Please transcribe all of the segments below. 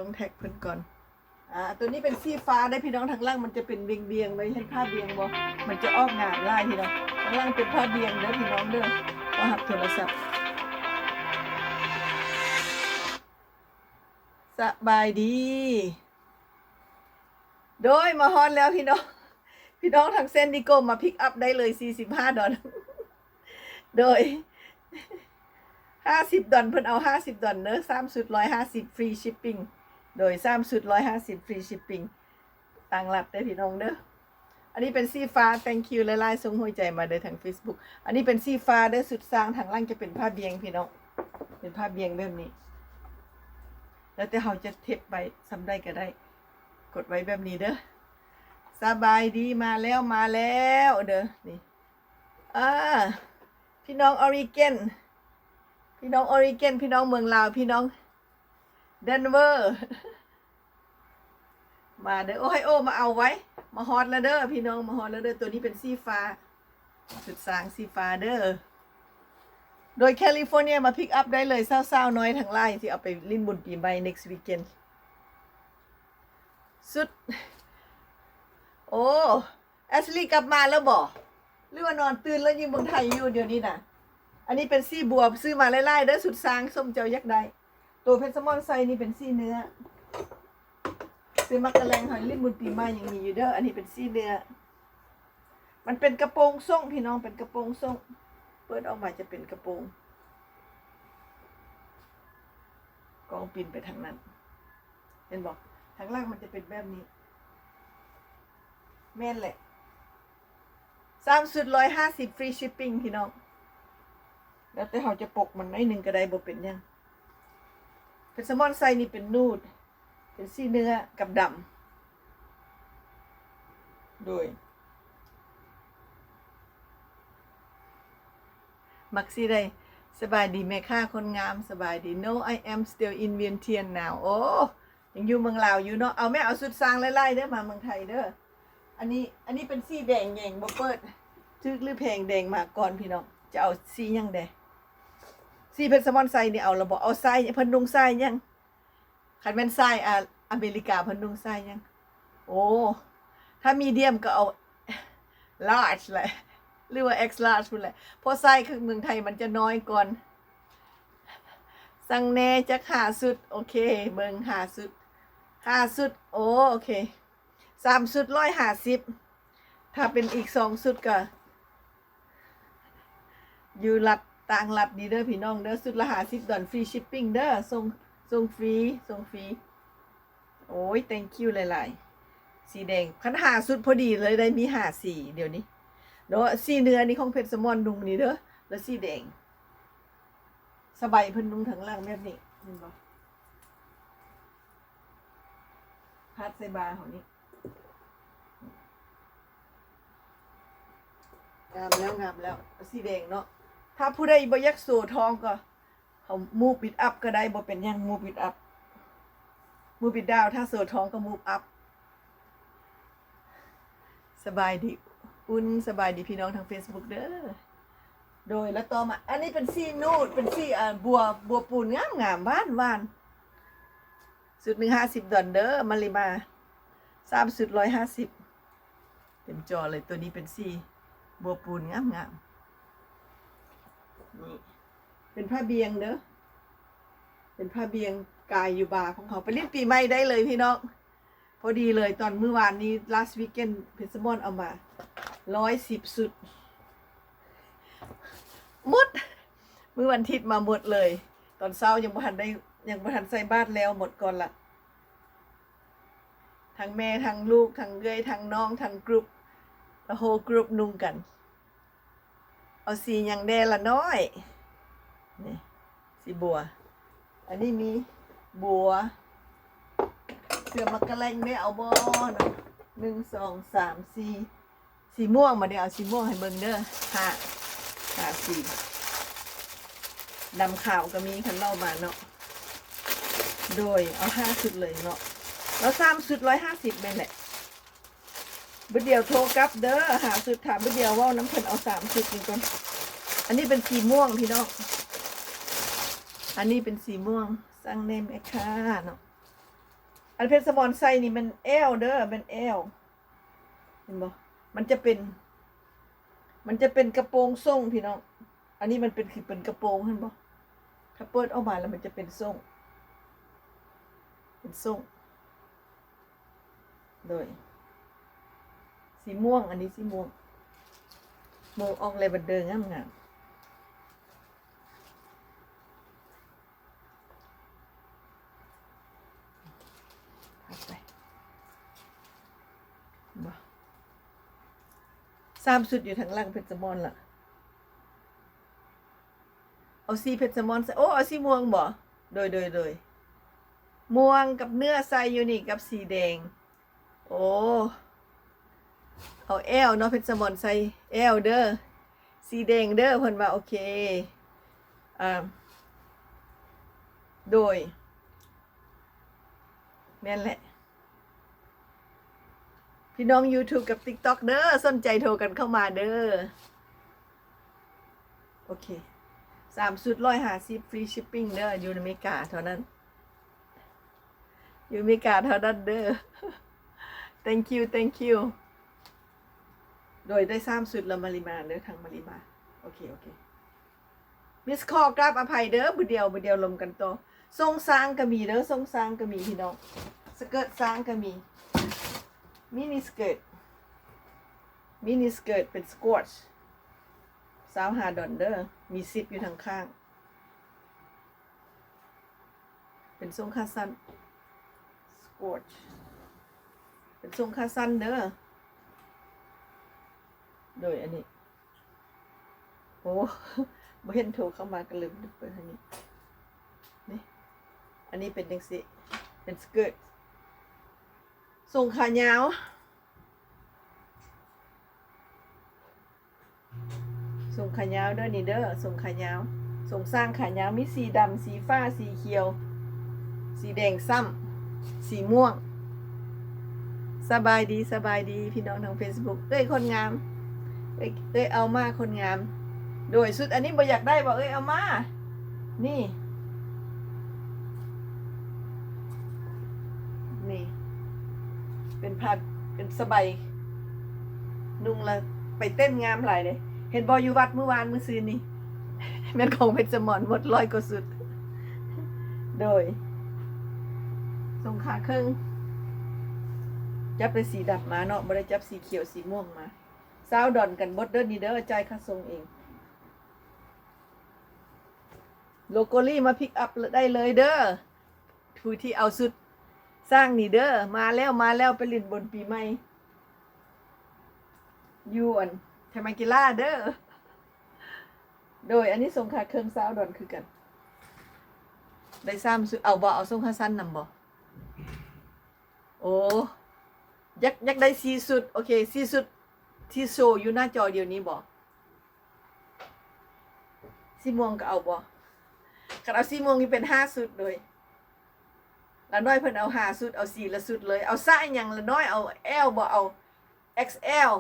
ຕ້ອງແທັກເພິ່ນກ່ອນ. ອ່າ ຕົວນີ້ເປັນສີຟ້າເດ້ພີ່ນ້ອງ, ທາງຫຼັງມັນຈະເປັນບຽງໆ ໄວ້ເຫັນຜ້າບຽງບໍ່? ມັນຈະອອກງາມຫຼາຍພີ່ນ້ອງ. ທາງຫຼັງເປັນຜ້າບຽງເດີພີ່ນ້ອງເດີ. ຂໍຮັບໂທລະສັບ. ສະບາຍດີ. ໂດຍ ມາຮອດແລ້ວພີ່ນ້ອງ, ພີ່ນ້ອງທາງເຊນດີໂກມາພິກອັບໄດ້ເລີຍ ສີ່ສິບຫ້າດອນ. ໂດຍ ຫ້າສິບດອນ, ເພິ່ນເອົາຫ້າສິບດອນເດີ, ສາມຊຸດຮ້ອຍຫ້າສິບ ຟຣີຊິບປິງ. ໂດຍ ສາມຊຸດຮ້ອຍຫ້າສິບ ຟຣີຊິບປິງ ຕ່າງລັດເດີພີ່ນ້ອງເດີ. ອັນນີ້ເປັນສີຟ້າ thank you ຫຼາຍໆ ສົ່ງຫົວໃຈມາເດີທາງເຟສບຸກ. ອັນນີ້ເປັນສີຟ້າເດີ, ຊຸດຊ້າງທາງຫຼັງຈະເປັນຜ້າບຽງພີ່ນ້ອງ, ເປັນຜ້າບຽງແບບນີ້. ແລ້ວແຕ່ເຮົາຈະເທັບໄວ້ສ່ຳໃດກໍໄດ້, ກົດໄວ້ແບບນີ້ເດີ. ສະບາຍດີ ມາແລ້ວ ມາແລ້ວເດີ. ນີ້ ອ່າ ພີ່ນ້ອງອອຣິເກນ ພີ່ນ້ອງອອຣິເກນ ພີ່ນ້ອງເມືອງລາວ ພີ່ນ້ອງເດນເວີ ມາເດີ. ໂອໄຮໂອ ມາເອົາໄວ້ ມາຮອດແລ້ວເດີພີ່ນ້ອງ, ມາຮອດແລ້ວເດີ. ຕົວນີ້ເປັນສີຟ້າ ຊຸດຊ້າງສີຟ້າເດີ. ໂດຍແຄລິຟໍເນຍມາພິກອັບໄດ້ເລີຍ ສາວໆນ້ອຍທັງຫຼາຍທີ່ເອົາໄປຫຼິ້ນບຸນປີໃໝ່ next weekend. ຊຸດ ໂອ ແອັສລີກັບມາແລ້ວບໍ່? ຫຼືວ່ານອນຕື່ນແລ້ວຢູ່ເມືອງໄທຢູ່ດຽວນີ້ນະ? ອັນນີ້ເປັນສີບົວ ຊື້ມາຫຼາຍໆເດີ, ຊຸດຊ້າງສົມເຈົ້າຢາກໄດ້. ໂຕເພັດສະໝອນໃສ່ນີ້ເປັນສີເນື້ອ, ຊື້ມາກະແລງໃຫ້ຫຼິ້ນບຸນປີໃໝ່ຍັງມີຢູ່ເດີ. ອັນນີ້ເປັນສີເນື້ອ, ມັນເປັນກະໂປງສົ້ງພີ່ນ້ອງ, ເປັນກະໂປງສົ້ງ, ເປີດອອກມາຈະເປັນກະໂປງ ກອງປິ່ນໄປທາງນັ້ນ. ເຫັນບໍ່? ທາງຫຼັງມັນຈະເປັນແບບນີ້. ແມ່ນແຫຼະ ສາມຊຸດຮ້ອຍຫ້າສິບ ຟຣີຊິບປິງພີ່ນ້ອງ. ແລ້ວແຕ່ເຮົາຈະປົກມັນໜ້ອຍໜຶ່ງກໍໄດ້ ບໍ່ເປັນຫຍັງ. ເພັດສະໝອນໃສ່ນີ້ເປັນນູດ ເປັນສີເນື້ອກັບດຳ. ໂດຍ ມັກສີໃດ? ສະບາຍດີແມ່ຄ້າຄົນງາມ, ສະບາຍດີ. No, I am still in Vientiane now. ໂອ້ ຍັງຢູ່ເມືອງລາວຢູ່ເນາະ. ເອົາແມ່ ເອົາຊຸດຊ້າງຫຼາຍໆເດີ ມາເມືອງໄທເດີ. ອັນນີ້ ອັນນີ້ເປັນສີແດງແຍງບໍ່ເປີດ ຖືກຫຼືແພງແດງມາກ່ອນພີ່ນ້ອງ. ຈະເອົາສີຫຍັງແດ່? ສີເພັດສະໝອນໃສ່ນີ້ເອົາລະບໍ່? ເອົາສາຍ ເພິ່ນນຸ່ງສາຍຫຍັງ? ຄັນແມ່ນສາຍ ອາ ອາເມລິກາເພິ່ນນຸ່ງສາຍຫຍັງ? ໂອ້ ຖ້າມີດຽມກໍເອົາລາດແຫຼະ ຫຼືວ່າເອັກລາດພຸ້ນແຫຼະ ເພາະສາຍເມືອງໄທມັນຈະນ້ອຍກ່ອນ. ສັ່ງແດ່ຈັກຫ້າຊຸດ. ໂອເຄ ເບິ່ງຫ້າຊຸດ ຫ້າຊຸດ. ໂອ ໂອເຄ ສາມຊຸດຮ້ອຍຫ້າສິບ. ຖ້າເປັນອີກສອງຊຸດກໍ ຢູ່ລັດ ຕ່າງລັດນີ້ເດີພີ່ນ້ອງເດີ. ຊຸດລະຫ້າສິບດອນ ຟຣີຊິບປິງເດີ. ສົ່ງ ສົ່ງຟຣີ ສົ່ງຟຣີ. ໂອ້ຍ thank you ຫຼາຍໆ. ສີແດງ ຄັນຫ້າຊຸດພໍດີເລີຍ ໄດ້ມີຫ້າສີດຽວນີ້ເນາະ. ສີເນື້ອນີ້ຂອງເພັດສະໝອນນຸ່ງນີ້ເດີ ລະສີແດງ. ສະບາຍເພິ່ນນຸ່ງທາງຫຼັງແບບນີ້ ເຫັນບໍ່? ພາດໃສ່ບ່າເຮົານີ້. ງາມແລ້ວ ງາມແລ້ວ ສີແດງເນາະ. ຖ້າຜູ້ໃດບໍ່ຢາກໂຊທ້ອງກໍ ເຮົາ move it up ກໍໄດ້ ບໍ່ເປັນຫຍັງ move it up move it down ຖ້າໂຊທ້ອງກໍ move up. ສະບາຍດີອຸ່ນ ສະບາຍດີພີ່ນ້ອງທາງເຟສບຸກເດີ. ໂດຍ ແລ້ວຕໍ່ມາ ອັນນີ້ເປັນສີນູດ ເປັນສີ ອ່າ ບົວ ບົວປູນ ງາມໆ ຫວານໆ. ຊຸດໜຶ່ງຫ້າສິບດອນເດີ ມາລິມາ ສາມຊຸດຮ້ອຍຫ້າສິບ. ເຕັມຈໍເລີຍ. ຕົວນີ້ເປັນສີບົວປູນ ງາມໆ. ນີ້ເປັນຜ້າບຽງເດີ ເປັນຜ້າບຽງກາຍຢູ່ບ່າຂອງເຮົາ ໄປຫຼິ້ນປີໃໝ່ໄດ້ເລີຍພີ່ນ້ອງ. ພໍດີເລີຍ ຕອນມື້ວານນີ້ last weekend ເພັດສະໝອນເອົາມາຮ້ອຍສິບຊຸດ ໝົດ. ມື້ວັນທິດມາໝົດເລີຍ. ຕອນເຊົ້າຍັງບໍ່ທັນໄດ້ ຍັງບໍ່ທັນໃສ່ບາດແລ້ວ ໝົດກ່ອນລະ. ທັງແມ່ ທັງລູກ ທັງເອື້ອຍ ທັງນ້ອງ ທັງ group the whole group ນຸ່ງກັນ. ເອົາສີຫຍັງແດ່ລະນ້ອຍ? ນີ້ ສີບົວ. ອັນນີ້ມີບົວ ເສື້ອໝາກກະແລັງເດ້ ເອົາບໍ່ເນາະ? ໜຶ່ງ ສອງ ສາມ ສີ່ ສີມ່ວງ. ມາເດ້ ເອົາສີມ່ວງໃຫ້ເບິ່ງເດີ. ຫ້າ ຫ້າສີ. ດຳຂາວກໍມີ ຄັນເວົ້າມາເນາະ. ໂດຍ ເອົາຫ້າຊຸດເລີຍເນາະ. ແລ້ວສາມຊຸດຮ້ອຍຫ້າສິບແມ່ນແຫຼະ. ບຶດດຽວໂທກັບເດີ ຫ້າຊຸດ. ຖ້າບຶດດຽວເວົ້ານຳເພິ່ນ ເອົາສາມຊຸດນີ້ກ່ອນ. ອັນນີ້ເປັນສີມ່ວງພີ່ນ້ອງ. ອັນນີ້ເປັນສີມ່ວງ. ສັ່ງແດ່ແມ່ຄ້າເນາະ. ອັນເພັດສະໝອນໃສ່ນີ້ແມ່ນແອວເດີ ແມ່ນແອວ ເຫັນບໍ່? ມັນຈະເປັນ ມັນຈະເປັນກະໂປງສົ້ງພີ່ນ້ອງ. ອັນນີ້ມັນເປັນ ຄືເປັນກະໂປງ ເຫັນບໍ່? ຖ້າເປີດອອກມາແລ້ວມັນຈະເປັນສົ້ງ ເປັນສົ້ງ ໂດຍ ສີມ່ວງ ອັນນີ້ສີມ່ວງ ມ່ວງອອກແລເວັນເດີງາມໆ. ໄປ ບໍ່ ສາມຊຸດຢູ່ທາງຫຼັງເພັດສະໝອນລະ. ເອົາສີເພັດສະໝອນໃສ່ ໂອ້ ເອົາສີມ່ວງບໍ່? ໂດຍ ໂດຍ ໂດຍ ມ່ວງກັບເນື້ອໃສ່ຢູ່ນີ້ກັບສີແດງ. ໂອ້ ເອົາແອວເນາະ ເພັດສະໝອນໃສ່ແອວເດີ ສີແດງເດີ ເພິ່ນວ່າ ໂອເຄ ອາ ໂດຍ ແມ່ນແຫຼະ ພີ່ນ້ອງຢູທູບກັບຕິກຕັອກເດີ ສົນໃຈໂທກັນເຂົ້າມາເດີ. ໂອເຄ ສາມຊຸດຮ້ອຍຫ້າສິບ ຟຣີຊິບປິ້ງເດີ ຢູ່ອາເມລິກາເທົ່ານັ້ນ ຢູ່ອາເມລິກາເທົ່ານັ້ນເດີ. Thank you, thank you. ໂດຍ ໄດ້ສາມຊຸດລະມາລິມາເດີ ທາງມາລິມາ. ໂອເຄ ໂອເຄ ມິສຄໍກັບອະໄພເດີ ມື້ດຽວ ມື້ດຽວລົມກັນຕໍ່. ຊົງຊ້າງກະມີເດີ ຊົງຊ້າງກະມີພີ່ນ້ອງ ສະເກີດຊ້າງກະມີ ມິນິສະເກີດ ມິນິສະເກີດ ເປັນສະກວດ ຊາວຫ້າດອນເດີ ມີຊິບຢູ່ທາງຂ້າງ. ເປັນຊົງຂາສັ້ນ ສະກວດ ເປັນຊົງຂາສັ້ນເດີ ໂດຍ ອັນນີ້ ໂອ້ ບໍ່ເຫັນໂທເຂົ້າມາ ກະເລີຍເປີດໃຫ້ນີ້ ນີ້ ອັນນີ້ເປັນຈັ່ງຊີ້ ເປັນສະເກີດ ຊົງຂາຍາວ. ຊົງຂາຍາວເດີ ນີ້ເດີ ຊົງຂາຍາວ ຊົງຊ້າງຂາຍາວ ມີສີດຳ ສີຟ້າ ສີຂຽວ ສີແດງຊ້ຳ ສີມ່ວງ. ສະບາຍດີ ສະບາຍດີພີ່ນ້ອງທາງເຟສບຸກ ເອື້ອຍຄົນງາມ ເອື້ອຍ ເອື້ອຍເອົາມາຄົນງາມ. ໂດຍ ຊຸດອັນນີ້ບໍ່ຢາກໄດ້ບໍ່ ເອື້ອຍເອົາມາ ນີ້ ນີ້ ເປັນຜ້າ ເປັນສະໄບ ນຸ່ງລະໄປເຕັ້ນງາມຫຼາຍເດ້. ເຫັນບໍ່ ຢູ່ວັດມື້ວານມື້ຊືນນີ້ ແມ່ນຂອງເພັດສະໝອນໝົດ ຮ້ອຍກວ່າຊຸດ. ໂດຍ ຊົງຂາເຄິ່ງ ຈັບແຕ່ສີດຳມາເນາະ ບໍ່ໄດ້ຈັບສີຂຽວສີມ່ວງມາ. ຊາວດອນກັນໝົດເດີ ນີ້ເດີ ຈ່າຍຄ່າສົ່ງເອງ. ໂລໂກລີມາພິກອັບໄດ້ເລີຍເດີ ຜູ້ທີ່ເອົາຊຸດຊ້າງນີ້ເດີ. ມາແລ້ວ ມາແລ້ວ ໄປຫຼິ້ນບຸນປີໃໝ່ຢູ່ອັນ ເທມາກິລາເດີ. ໂດຍ ອັນນີ້ສົ່ງຄ່າເຄື່ອງຊາວດອນຄືກັນ ໄດ້ສາມຊຸດ. ເອົາບໍ່ ເອົາສົ່ງຄ່າສັ້ນນຳບໍ່? ໂອ້ ຢາກ ຢາກໄດ້ສີ່ຊຸດ. ໂອເຄ ສີ່ຊຸດທີ່ໂຊຢູ່ໜ້າຈໍດຽວນີ້ບໍ່? ສີມ່ວງກໍເອົາບໍ່? ຄັນເອົາສີມ່ວງນີ້ເປັນຫ້າຊຸດໂດຍ ລານ້ອຍເພິ່ນເອົາຫ້າຊຸດ ເອົາສີລະຊຸດເລີຍ. ເອົາໄຊສ໌ຫຍັງລານ້ອຍ? ເອົາແອລບໍ່? ເອົາເອັກແອລ?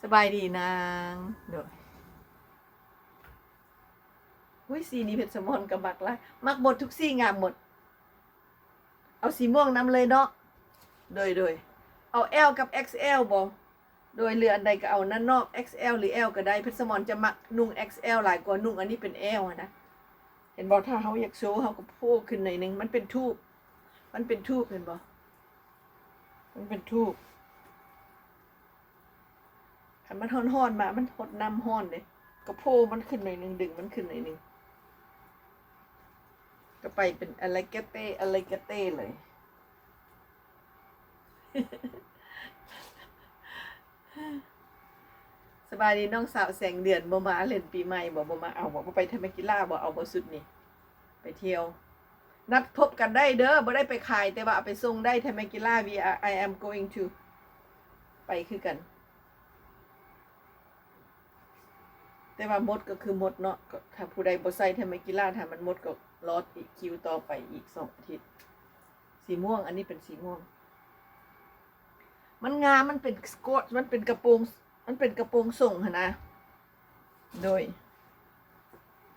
ສະບາຍດີນາງ ໂດຍ. ອຸ້ຍ ສີນີ້ເພັດສະໝອນກໍມັກຫຼາຍ ມັກໝົດ ທຸກສີງາມໝົດ. ເອົາສີມ່ວງນຳເລີຍເນາະ. ໂດຍ ໂດຍ ເອົາແອລກັບເອັກແອລບໍ່? ໂດຍ ຫຼືອັນໃດກໍເອົານັ້ນເນາະ ເອັກແອລຫຼືແອລກໍໄດ້. ເພັດສະໝອນຈະມັກນຸ່ງເອັກແອລຫຼາຍກວ່ານຸ່ງອັນນີ້ເປັນແອລຫັ້ນນະ. ເຫັນບໍ່ ຖ້າເຮົາຢາກໂຊເຮົາກໍໂພຂຶ້ນໜ້ອຍໜຶ່ງ ມັນເປັນທູບ ມັນເປັນທູບ ເຫັນບໍ່ ມັນເປັນທູບ. ຄັນມັນຮ້ອນໆມາ ມັນຫົດນ້ຳຮ້ອນເດ້ ກໍໂພມັນຂຶ້ນໜ້ອຍໜຶ່ງ ດຶງມັນຂຶ້ນໜ້ອຍໜຶ່ງ ກໍໄປເປັນອາລິເກເຕ ອາລິເກເຕເລີຍ. ສະບາຍດີນ້ອງສາວແສງເດືອນ ບໍ່ມາຫຼິ້ນປີໃໝ່ບໍ່? ບໍ່ມາເອົາບໍ່? ບໍ່ໄປເທມາກິລາບໍ່? ເອົາບໍ່ຊຸດນີ້? ໄປທ່ຽວ ນັດພົບກັນໄດ້ເດີ ບໍ່ໄດ້ໄປຂາຍ ແຕ່ວ່າເອົາໄປສົ່ງໄດ້ ເທມາກິລາ we are I am going to ໄປຄືກັນ. ແຕ່ວ່າໝົດກໍຄືໝົດເນາະ ກໍຖ້າຜູ້ໃດບໍ່ໃສ່ເທມາກິລາ ຖ້າມັນໝົດກໍລໍອີກຄິວຕໍ່ໄປອີກສອງອາທິດ. ສີມ່ວງ ອັນນີ້ເປັນສີມ່ວງ ມັນງາມ ມັນເປັນສະກອດ ມັນເປັນກະໂປງ ມັນເປັນກະໂປງສົ້ງຫັ້ນນະ. ໂດຍ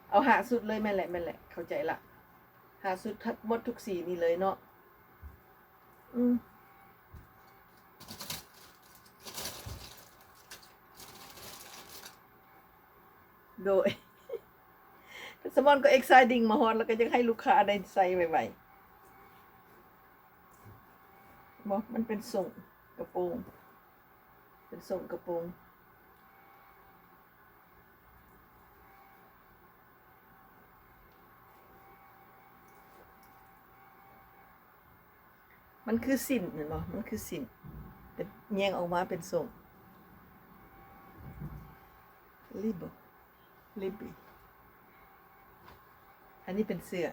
ເອົາຫ້າຊຸດເລີຍ. ແມ່ນແຫຼະ ແມ່ນແຫຼະ ເຂົ້າໃຈລະ. ຫຼ້າສຸດທັດໝົດທຸກສີນີ້ເລີຍເນາະ. ອືມ ໂດຍ ສະໝອນກໍ exciting ມາຮອດ ແລ້ວກໍຢາກໃຫ້ລູກຄ້າໄດ້ໃສ່ໄວໆ. ບໍ່ ມັນເປັນສົ້ງກະໂປງ ເປັນສົ້ງກະໂປງ. ມັນຄືສິ້ນແມ່ນບໍ່? ມັນຄືສິ້ນ ແຕ່ແຍງອອກມາເປັນສົ້ງ. ລີບບໍ່? ລີບບີ. ອັນນີ້ເປັນເສື້ອ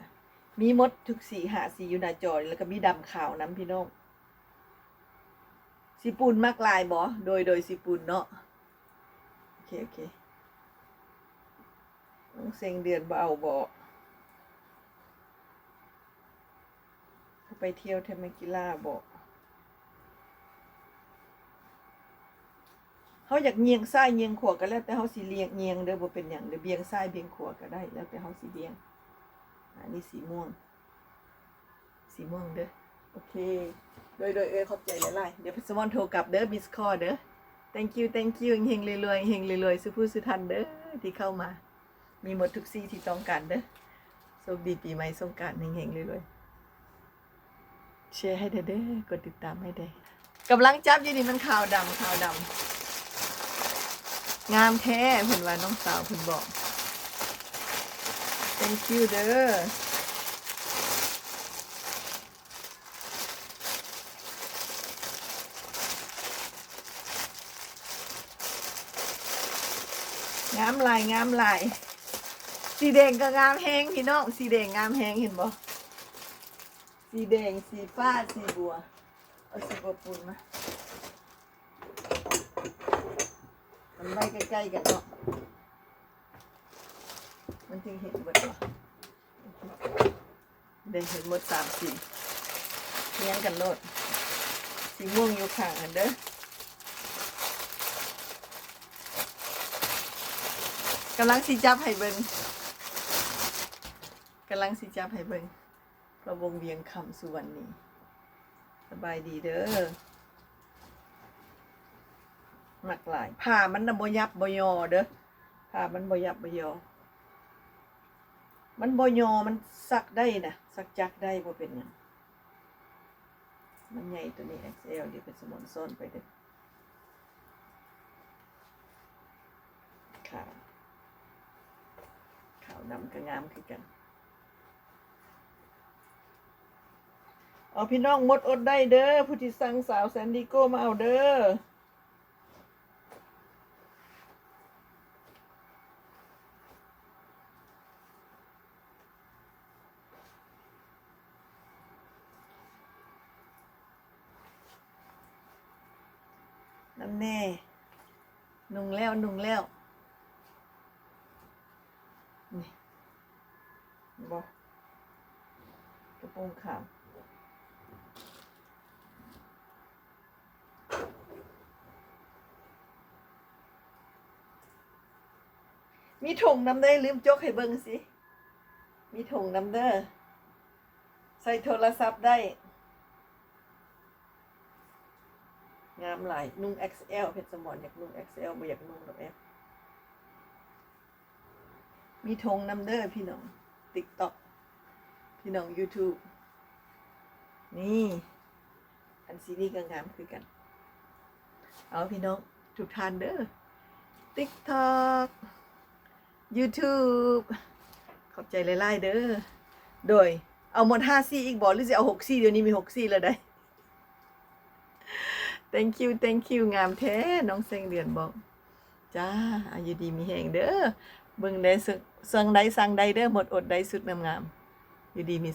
ມີໝົດທຸກສີ ຫ້າສີຢູ່ໜ້າຈໍນີ້ ແລ້ວກໍມີດຳຂາວນຳ ພີ່ນ້ອງ. ສີປູນມັກຫຼາຍບໍ່? ໂດຍ ໂດຍ ສີປູນເນາະ. ໂອເຄ ໂອເຄ. ນ້ອງເສັງເດືອນບໍ່ເອົາບໍ່? ເຮົາໄປທ່ຽວແທມແມກິລາບໍ່? ເຮົາຢາກຍ່ຽງຊ້າຍຍ່ຽງຂວາກໍແລ້ວແຕ່ເຮົາຊິລຽງ ຍ່ຽງເດີ ບໍ່ເປັນຫຍັງເດີ ບ່ຽງຊ້າຍບ່ຽງຂວາກໍໄດ້ ແລ້ວແຕ່ເຮົາຊິບ່ຽງ. ອັນນີ້ສີມ່ວງ ສີມ່ວງເດີ. ໂອເຄ ໂດຍ ໂດຍ ເອີຍ ຂອບໃຈຫຼາຍໆ. ດຽວເພິ່ນສະໝອນໂທກັບເດີ ມິສຄໍເດີ. Thank you, thank you. ເຮັງໆ ລວຍໆ ເຮັງໆ ລວຍໆ ສູ່ຜູ້ສູ່ທ່ານເດີ ທີ່ເຂົ້າມາ. ມີໝົດທຸກສີທີ່ຕ້ອງການເດີ. ໂຊກດີປີໃໝ່ສົງການ ເຮັງໆ ລວຍໆ. ແຊໃຫ້ແດ່ເດີ ກົດຕິດຕາມໃຫ້ແດ່. ກຳລັງຈັບຢູ່ນີ້ ມັນຂາວດຳ ຂາວດຳ ງາມແທ້ ເພິ່ນວ່າ ນ້ອງສາວເພິ່ນບອກ. Thank you ເດີ. ງາມຫຼາຍ ງາມຫຼາຍ. ສີແດງກໍງາມແຮງ ພີ່ນ້ອງ ສີແດງງາມແຮງ ເຫັນບໍ່? ສີແດງ ສີຟ້າ ສີບົວ. ເອົາສີບົວປຸນມາ ມັນໄວ້ໃກ້ໆກັນເນາະ ມັນຈຶ່ງເຫັນເບິດເນາະ. ໄດ້ເຫັນໝົດສາມສີ ຮຽງກັນໂລດ. ສີມ່ວງຢູ່ຂ້າງຫັ້ນເດີ. ກຳລັງຊິຈັບໃຫ້ເບິ່ງ ກຳລັງຊິຈັບໃຫ້ເບິ່ງ. ພະວົງວຽງຄຳສຸວັນນີ ສະບາຍດີເດີ. ມັກຫຼາຍ ຜ້າມັນນະບໍ່ຫຍັບບໍ່ຍໍເດີ ຜ້າມັນບໍ່ຫຍັບບໍ່ຍໍ ມັນບໍ່ຍໍ ມັນຊັກໄດ້ນະ ຊັກຈັກໄດ້ ບໍ່ເປັນຫຍັງ. ມັນໃຫຍ່ ໂຕນີ້ XL ດຽວເພິ່ນສະໝອນຊ້ອນໄປເດີ. ຂາວ ຂາວດຳກໍງາມຄືກັນ. ເອົາ ພີ່ນ້ອງ ໝົດອົດໄດ້ເດີ ຜູ້ທີ່ສັ່ງສາວແຊນດີໂກມາເອົາເດີ. ນັ້ນແນ່ ນຸ່ງແລ້ວ ນຸ່ງແລ້ວ ນີ້ ເຫັນບໍ່? ກະໂປງຂາວ. ມີຖົງນຳເດີ ລືມຈົກໃຫ້ເບິ່ງຊິ ມີຖົງນຳເດີ ໃສ່ໂທລະສັບໄດ້. ງາມຫຼາຍ ນຸ່ງ XL ເພັດສະໝອນຢາກນຸ່ງ XL ບໍ່ຢາກນຸ່ງດອກ L. ມີຖົງນຳເດີພີ່ນ້ອງ TikTok ພີ່ນ້ອງ YouTube ນີ້ ອັນສີນີ້ກໍງາມຄືກັນ. ເອົາ ພີ່ນ້ອງທຸກທ່ານເດີ TikTok YouTube ຂອບໃຈຫຼາຍໆເດີ. ໂດຍ ເອົາໝົດຫ້າສີອີກບໍ່ ຫຼືຊິເອົາຫົກສີ? ດຽວນີ້ມີຫົກສີແລ້ວໃດ. Thank you, thank you ງາມແທ້ ນ້ອງແສງເດືອນບອກ. ຈ້າ ຢູ່ດີມີແຮງເດີ ເບິ່ງໄດ້ ເຊິ່ງໃດສັ່ງໄດ້ເດີ ໝົດອົດໄດ້ ຊຸດງາມໆ ຢູ່ດີມີ